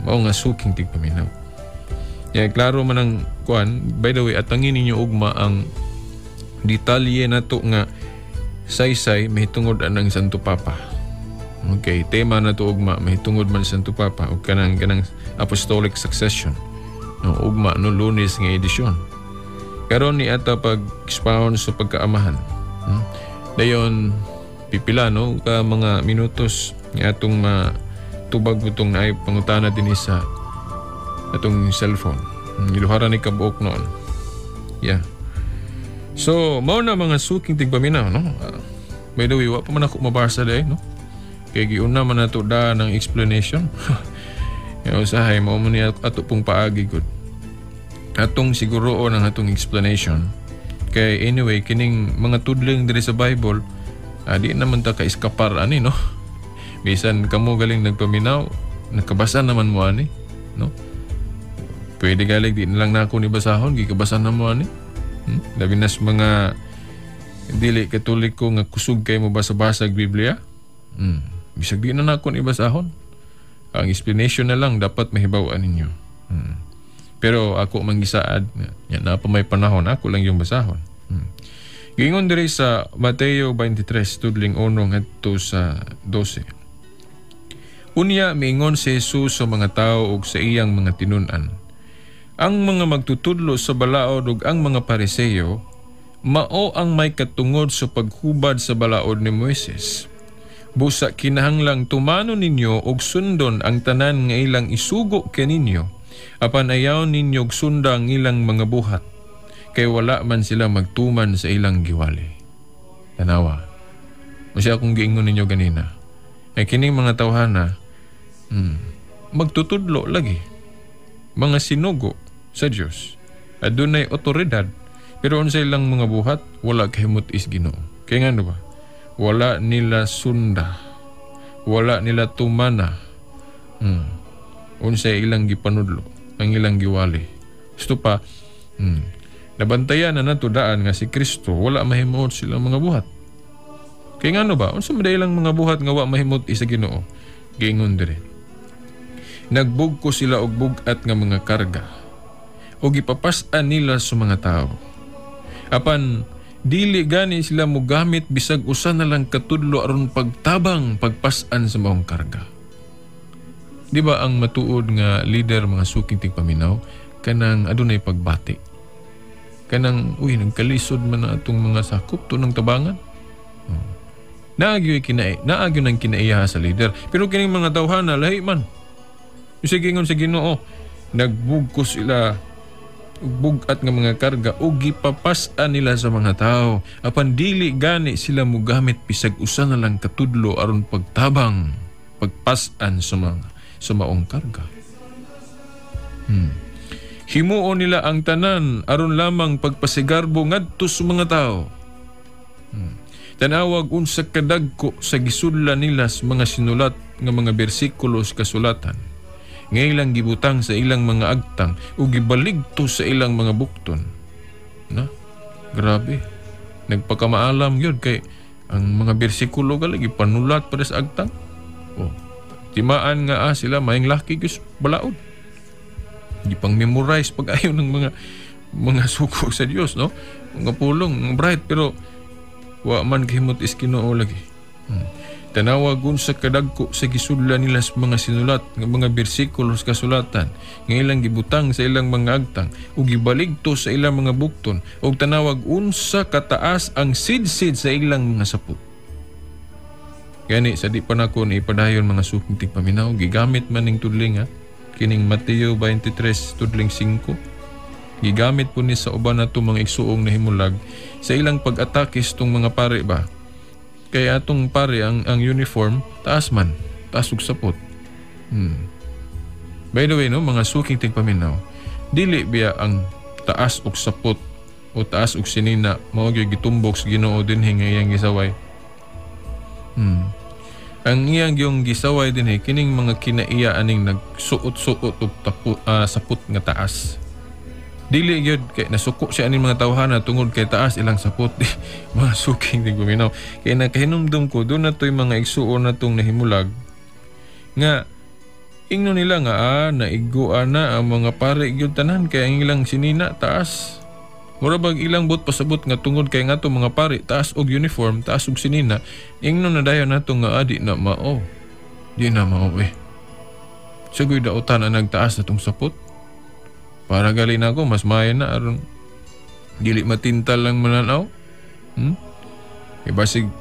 Mao nga suking tigpaminaw. Ya, klaro man ang kuan, by the way, atangin ninyo ugma ang detalye nato nga saysay mahitungod anang Santo Papa. Okay, tema na to ugma mahitungod man Santo Papa og kanang kanang apostolic succession. No, ugma no Lunes nga edisyon. Karon ni ata pag expound sa pagkaamahan. Dayon pipila no ka mga minutos nga atong matubag butong naay pangutana dinhi sa atong cellphone. Iluharan ni kabuok noon. Yeah. So, mao na mga suking tigpaminaw, no? By the way, wa pa man ako mabasa day, no? Kay giuna man nato da ng explanation. Kaya usahay, mao man ni ato pong paagi gud. Atong siguroon ang atong explanation. Kay anyway, kining mga tudling diri sa Bible, di naman ta ka-iskapar ani, no? Bisan kamo galing nagpaminaw, nakabasa naman mo ani, no? Pwede galing di na lang nako ni basahon, gikabasa na mo ani. Labi na sa mga dili Katoliko nga kusog kay mo basa-basa og Biblia. Bisag di na nako ni basahon. Ang explanation na lang dapat mahibaw-an ninyo. Pero ako manggisaad, yan na pa may panahon, ako lang yung basahon. Giingon diri sa Mateo 23, tudling 1 ngadto sa 12. Unya miingon si Jesus sa mga tao ug sa iyang mga tinun-an. Ang mga magtutudlo sa balaod ug ang mga Pariseo mao ang may katungod sa paghubad sa balaod ni Moises. Busa kinahanglang tumano ninyo og sundon ang tanan nga ilang isugo kaninyo, apan ayaw ninyo og sunda ang ilang mga buhat, kay wala man sila magtuman sa ilang giwali. Tanawa. Masya akong giingon ninyo ganina. Ay kining mga tawhana, magtutudlo lagi. Mga sinugo sa Dios. Adunay otoridad, pero unsa ilang mga buhat, wala kahimot is Ginoo. Kaya nga ba? Wala nila sunda. Wala nila tumana. Unsa ilang gipanudlo, ang ilang giwali. Gusto pa, nabantayan na nato daan nga si Kristo wala mahimot silang mga buhat. Kaya nga ba? Unsa man ilang mga buhat nga wa mahimot isa Ginoo? Giingon dire. Nagbugko sila og bug-at nga mga karga og ipapas-an nila sa mga tao. Apan dili gani sila mogamit bisag usa na lang katudlo aron pagtabang pagpas-an sa maong karga. Di ba ang matuod nga leader, mga suking tigpaminaw, kanang adunay pagbati. Kanang uy, nagkalisod man na atong mga sakop to ng tabangan. Oh. Naagyo kinai, naagyo nang kinaiya sa leader. Pero kining mga tawhana lahi man. Sige, ingon sa Ginoo, nagbugkos sila bug-at nga mga karga ug gipapas-an nila sa mga tao, apan dili gani sila mogamit bisag usa na lang katudlo aron pagtabang pagpas-an sa mga sa maong karga. Himuon nila ang tanan aron lamang pagpasigarbo ngadto sa mga tao. Tanawag unsa kadagko sa gisudlan nila sa mga sinulat nga mga bersikulo sa kasulatan nga ilang gibutang sa ilang mga agtang ug gibaligto sa ilang mga bukton. Na? Grabe. Nagpakamaalam yun kay ang mga bersikulo gali gipanulat pa sa agtang. Oh. Timaan nga sila maayong laki gyud balaod. Gipang memorize pag ayo ng mga suko sa Dios, no? Mga pulong, mga bright, pero wa man kahimot is Ginoo lagi. Tanawag unsa kadagko sa gisudlan nila sa mga sinulat nga mga bersikulo sa kasulatan nga ilang gibutang sa ilang mga agtang ug gibaligto sa ilang mga bukton, ug tanawag unsa kataas ang sidsid sa ilang mga sapot. Gani sa di pa nako ni ipadayon, mga suking tigpaminaw, gigamit man ning tudling ha, kining Mateo 23 tudling 5, gigamit po ni sa uban nato mga igsuong nahimulag sa ilang pag-atake tong mga pare ba. Kaya atong pare ang uniform taas man, taas ug sapot. By the way, no, mga suking tigpaminaw, dili biya ang taas ug sapot o taas ug sinina mao gyud gitumbok sa Ginoo dinhi nga iyang gisaway. Ang iyang yung gisaway dinhi kining mga kinaiya aning nagsuot-suot og sapot nga taas. Dili gyud kay nasuko siya aning mga tawhana tungod kay taas ilang sapot. Mga suking tigpaminaw. Kay nakahinumdum ko doon na to'y mga igsuon na tong nahimulag nga ingno nila nga naiguan na ang mga pare gyud tanan kay ang ilang sinina taas. Mura bag ilang but pasabot nga tungod kay nga to mga pare taas og uniform, taas og sinina, ingno na dayon nato nga di na mao. Di na mao eh. Sugoy dautan ang nagtaas na tong sapot. Para gali na ako, mas maayo na aron dili matintal lang mananaw. E basig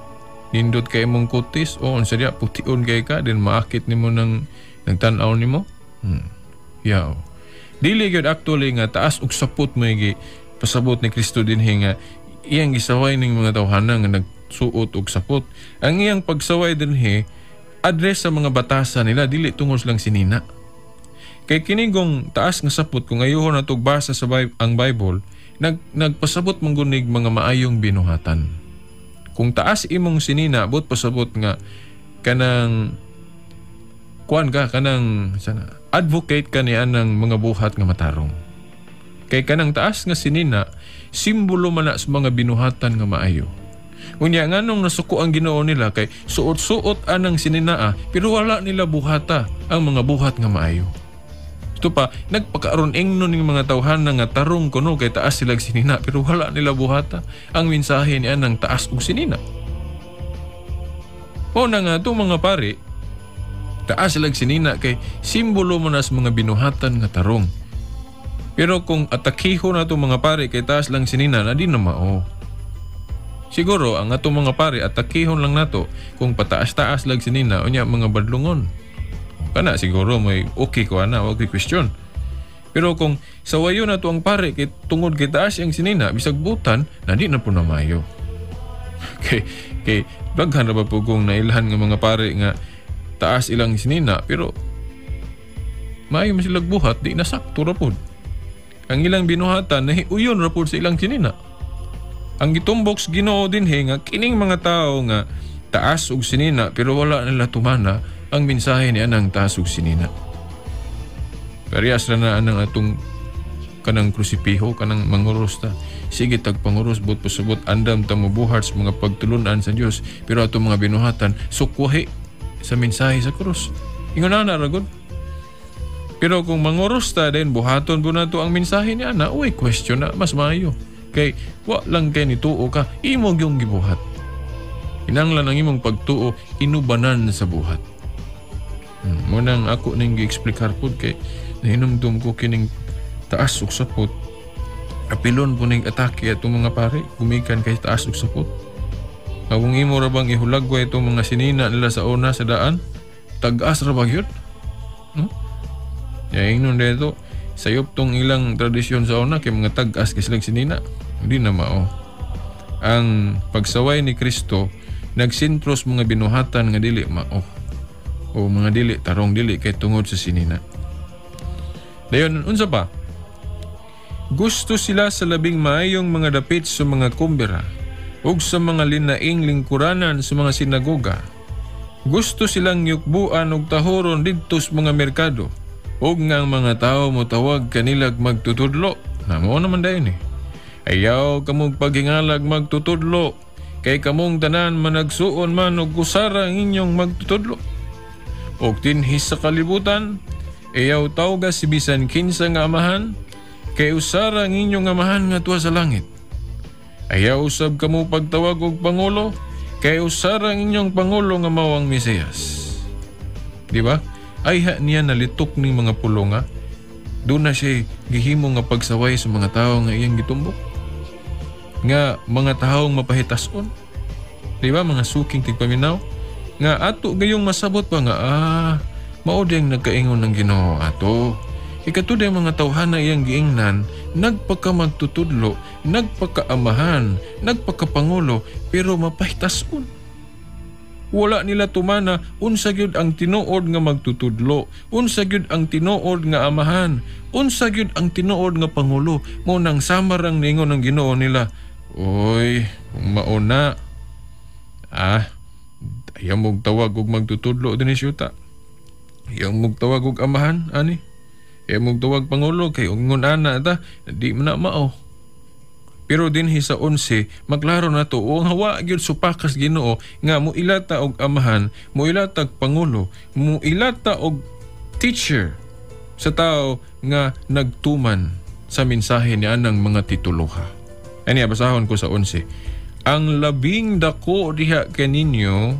nindot kay imong kutis o unsa diya pution kay ka din maakit nimo nang nagtan-aw nimo. Yaw. Dili gyud actually nga taas og sapot mo gi pasabot ni Kristo dinhi nga iyang gisaway ning mga tawhana nga nagsuot og sapot. Ang iyang pagsaway dinhi address sa mga batasa nila, dili tungod lang sinina. Kay kinigong taas nga sapot kung ayuhon na basa sa ang Bible, nagpasabot manggunig mga maayong binuhatan. Kung taas imong sinina, but pasabot nga kanang kuan ka, kanang sana, advocate ka niya ng mga buhat nga matarong. Kay kanang taas nga sinina, simbolo man na sa mga binuhatan nga maayo. Unya nganong nasuko ang Ginoo nila kay suot-suot anang sininaa pero wala nila buhata ang mga buhat nga maayo. Ito pa, nagpakaaron ingno ning mga tawhana nga tarong kuno kay taas sila sinina pero wala nila buhata ang mensahe niya ng taas og sinina. O na nga itong mga pare, taas sila sinina kay simbolo mo na sa mga binuhatan nga tarong. Pero kung atakiho na itong mga pare kay taas lang sinina, na di na mao. Siguro ang atong mga pare atakihon lang nato kung pataas-taas lang sinina unya mga badlungon. Kana siguro may okay ko ana, okay question. Pero kung sawayo na to ang pare kay tungod kay taas ang sinina bisag butan na di na po na mayo. Kay kay daghan ra ba po kung nailhan nga mga pare nga taas ilang sinina pero maayo man sila buhat, di na sakto ra pod. Ang ilang binuhatan nahiuyon ra pod sa ilang sinina. Ang gitumbok sa Ginoo dinhi nga kining mga tawo nga taas og sinina pero wala nila tumana ang mensahe niya ng taas og sinina. Parehas ra na anang atong kanang krusipiho, kanang manguros ta. Sige tagpanguros, but pasabot, andam ta mobuhat sa mga pagtulunan sa Dios, pero atong mga binuhatan sukwahi sa mensahe sa krus. Ingon na ragod. Pero kung manguros ta din buhaton po nato ang mensahe niya na, uy question na mas maayo. Kay wa lang kay nituo ka, imo gyung gibuhat. Kinahanglan ang imong pagtuo inubanan sa buhat. Mo nang ako ning gi-explikar pud kay nahinumdum ko kining taas ug sapot. Apilon po ning atake atong mga pare gumikan kay taas ug sapot. Nga kung imo ra bang ihulagway itong mga sinina nila sa una sa daan, tag-as ra ba gyud? Ya ingnon dito, sayop tong ilang tradisyon sa una kay mga tag-as kay silang sinina. Hindi na mao. Ang pagsaway ni Kristo nagsintro sa mga binuhatan nga dili mao o mga dili tarong, dili kay tungod sa sinina. Dayon, unsa pa? Gusto sila sa labing maayong mga dapit sa mga kumbira ug sa mga linaing lingkuranan sa mga sinagoga. Gusto silang yukbuan og tahoron didto sa mga merkado ug nga ang mga tao motawag kanilag magtutudlo. Na mao naman dayon eh. Ayaw kamong paghingalag magtutudlo kay kamong tanan managsuon man og kusara ang inyong magtutudlo. Og dinhi sa kalibutan, ayaw tawga si bisan kinsa nga amahan, kay usara ang inyong amahan nga tuwa sa langit. Ayaw usab kamo pagtawag og pangulo, kay usara ang inyong pangulo nga mao ang Mesiyas. Di ba? Ay ha niya nalitok ning mga pulo nga doon na siya gihimo nga pagsaway sa mga tao nga iyang gitumbok. Nga mga taong mapahitason. Di ba? Mga suking tigpaminaw. Nga ato gayong masabot pa nga, mao diyang nagkaingon ng Ginoo ato. Ikato diyang mga tawhana iyang giingnan, nagpaka magtutudlo, nagpakaamahan, nagpakapangulo, pero mapahitason. Wala nila tumana unsa gyud ang tinuod nga magtutudlo, unsa gyud ang tinuod nga amahan, unsa gyud ang tinuod nga pangulo. Mo nang samarang ningon ng Ginoo nila. Oy, kung mauna, ayaw mong tawag og magtutudlo dinhi syuta. Ayaw mong tawag og amahan ani. Ayaw mong tawag pangulo kay ungon ana ta, di man na mao. Pero dinhi sa 11, maklaro na to, o nga wa gyud supakas Ginoo nga muilata og amahan, muilata og pangulo, muilata og teacher sa tao nga nagtuman sa mensahe ni anang mga tituluha. Ani basahon ko sa 11. Ang labing dako diha kaninyo,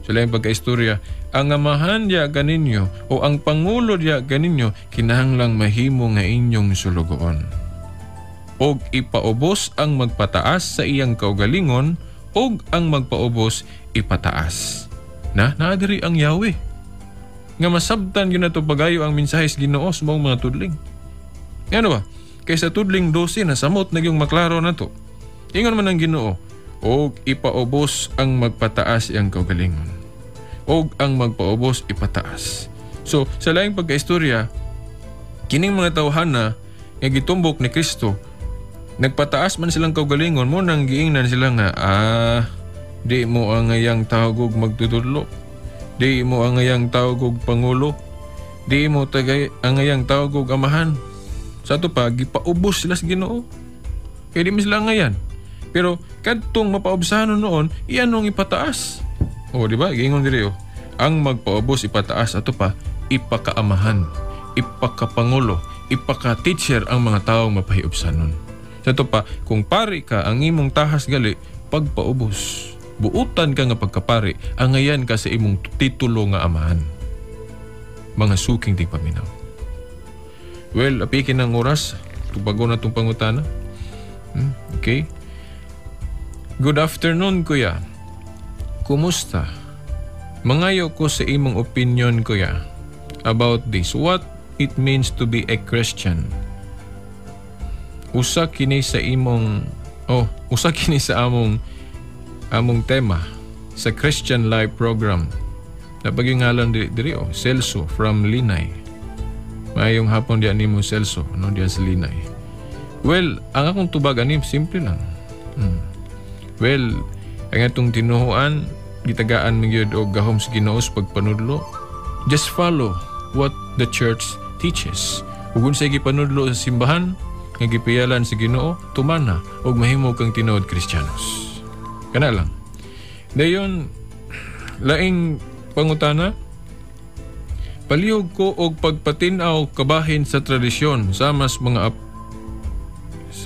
sa laing pagkaistorya, ang amahan diha kaninyo o ang pangulo diha kaninyo kinahanglang mahimo nga inyong sulugoon. Og ipaubos ang magpataas sa iyang kaugalingon og ang magpaubos ipataas. Na naadiri ang Yahweh. Nga masabtan gyud nato pagayo ang mensahe sa Ginoo sa maong mga tudling. Ngano ba? Kaysa tudling 12 na samot na gyung maklaro nato. Ingon man ang Ginoo, og ipaubos ang magpataas iyang kaugalingon. Og ang magpaubos ipataas. So, sa laing pagkaistorya, kining mga tawhana nga gitumbok ni Kristo, nagpataas man silang kaugalingon, mo nang giingnan sila nga, di mo ang ngayang tawag og magtutudlo, di mo ang ngayang tawag og pangulo, di mo tagay ang ngayang tawag og amahan. Sa ato pa, gipaubos sila sa Ginoo. Kaya di mo sila ngayan. Pero kadtong mapaubsanon noon, iyan ang ipataas. O, di ba? Giingon diri, oh. Ang magpaubos ipataas, ato pa, ipakaamahan, ipakapangulo, ipaka-teacher ang mga taong mapahiubsanon. Sa ato pa, kung pari ka, ang imong tahas gali, pagpaubos. Buutan ka nga pagkapari, angayan ka sa imong titulo nga amahan. Mga suking tigpaminaw. Well, apikin ang oras. Tubago na itong pangutana. Okay. Good afternoon, kuya. Kumusta? Mangayo ko sa imong opinion, kuya, about this. What it means to be a Christian? Usa kini sa imong, oh, usa kini sa among among tema sa Christian Life Program. Napagingalan diri, oh, Celso from Linay. Maayong hapon diyan nimo, Celso, no, diyan sa Linay. Well, ang akong tubag ani simple lang. Well, ang atong tinuhuan gitagaan man gyud og gahom sa Ginoo sa pagpanudlo. Just follow what the church teaches. Ug unsay gipanudlo sa simbahan nga gipiyalan sa Ginoo, tumana ug mahimo kang tinuod Kristiyanos. Kana lang. Dayon, laing pangutana, palihog ko og pagpatin-aw kabahin sa tradisyon sama sa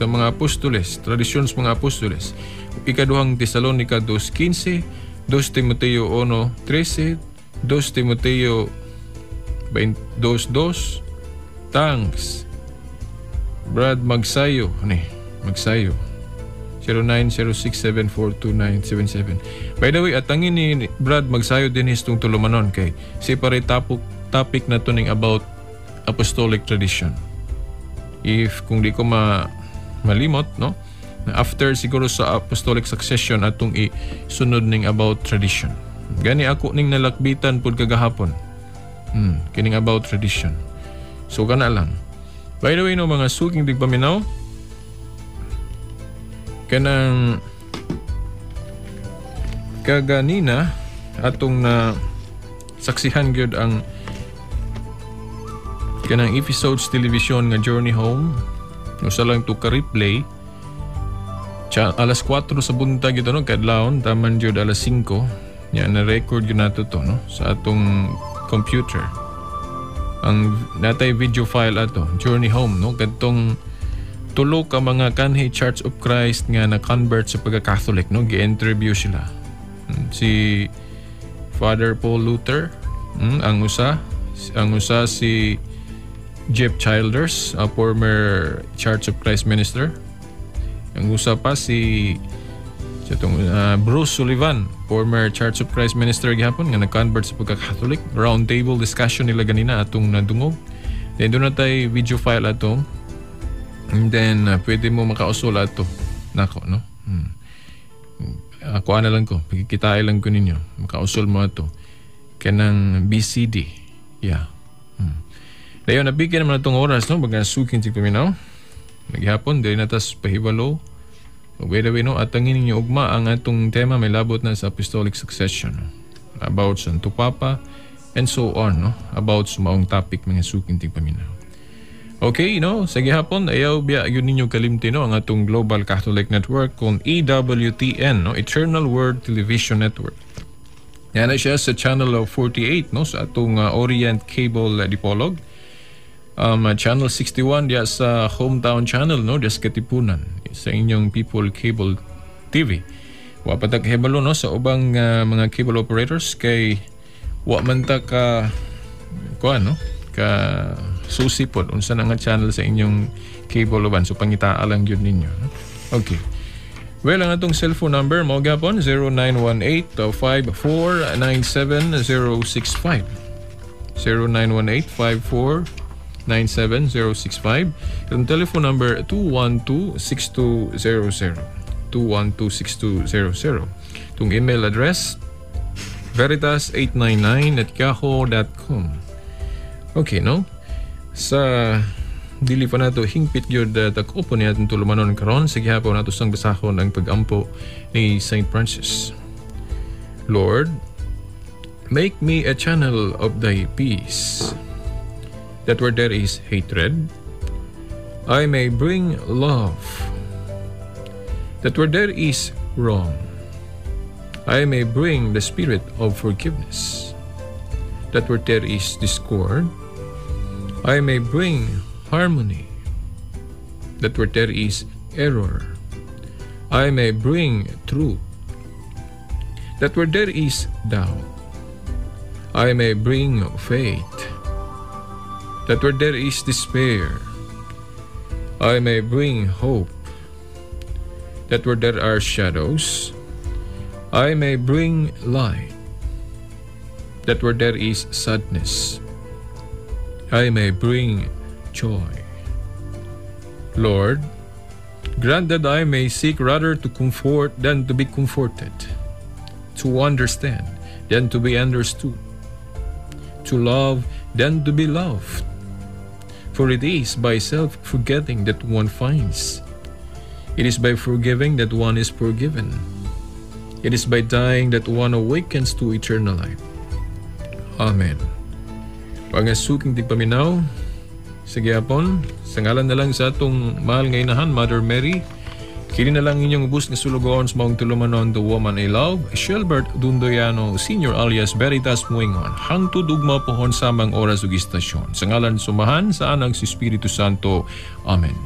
mga apostoles, tradisyon sa mga apostoles. Ikaduhang Tesalonika 2:15, 2 Timoteo 1:13, 2 Timoteo 2:2. Thanks. Brad Magsayo ni Magsayo 0906742977. By the way, atangin ni Brad Magsayo din histong tulumanon kay separate topic na to ning about apostolic tradition. If kung di ko malimot, no? After siguro sa apostolic succession atong isunod ning about tradition. Gani ako ning nalakbitan pud kagahapon. Kining about tradition. So kana lang. By the way, no, mga suking tigpaminaw, kanang kaganina atong na saksihan gyud ang kanang episodes television nga Journey Home. Usa lang to ka replay. Alas 4 sa buntag ito, no, kadlawon taman jud alas 5 nya na record gyud nato to, no, sa atong computer. Ang natay video file ato Journey Home, no, kadtong tulo ka mga kanhi Church of Christ nga na-convert sa pagka-Catholic, no, gi-interview sila. Si Father Paul Luther, ang usa si Jeff Childers, a former Church of Christ minister. Ang usa pa si itong Bruce Sullivan, former Church of Christ minister gihapon nga nag-convert sa pagka-Catholic. Round table discussion nila ganina atong nadungog. Then doon na tay video file ato. And then pwede mo makausol ato. Nako, no? Ako na lang ko. Pagkikitain lang ko ninyo. Makausol mo ato. Kanang BCD. Yeah. Dayon, nabigyan naman itong oras, no? Mga suking tigpaminaw. Naghapon, dili na tas pahibalo. By the way, no, atangin ninyo ugma ang atong tema may labot na sa apostolic succession. No? About Santo Papa and so on, no? About sa maong topic, mga suking tigpaminaw. Okay, no? Sa gihapon, ayaw biya yun ninyo kalimti, no, ang atong Global Catholic Network kung EWTN, no? Eternal Word Television Network. Yan na siya sa channel 48, no, sa atong Orient Cable Dipolog. Channel 61 diya sa Hometown Channel, no, diya sa Katipunan sa inyong People Cable TV. Wa pa ta kahibalo, no, sa ubang mga cable operators kay wa man ta ka kuan, no, ka susi pod unsa na nga channel sa inyong cable uban, so pangitaa lang gyud ninyo, no? Okay. Well, ang atong cellphone number mao gapon 0918 5497 065. 0918 54 97065. Ang telephone number 212-6200. 212-6200. Itong email address veritas899@yahoo.com. Okay, no? Sa dili pa nato hingpit gyud takopon ni atong tulumanon karon, sige hapon nato sang basahon ang pagampo ni Saint Francis. Lord, make me a channel of thy peace, that where there is hatred, I may bring love, that where there is wrong, I may bring the spirit of forgiveness, that where there is discord, I may bring harmony, that where there is error, I may bring truth, that where there is doubt, I may bring faith, that where there is despair, I may bring hope, that where there are shadows, I may bring light, that where there is sadness, I may bring joy. Lord, grant that I may seek rather to comfort than to be comforted, to understand than to be understood, to love than to be loved. For it is by self-forgetting that one finds. It is by forgiving that one is forgiven. It is by dying that one awakens to eternal life. Amen. Mga suking tigpaminaw, sa gihapon, sa ngalan na lang sa atong mahal nga inahan, Mother Mary, kini na lang inyong ubos nga sulugoon sa maong tulumanon, the woman I love, Shelbert Dundoyano Senior alias Veritas Muingon. Hangtod ugma pohon samang oras ug istasyon. Sa ngalan sa Amahan, sa Anak, sa Espiritu Santo. Amen.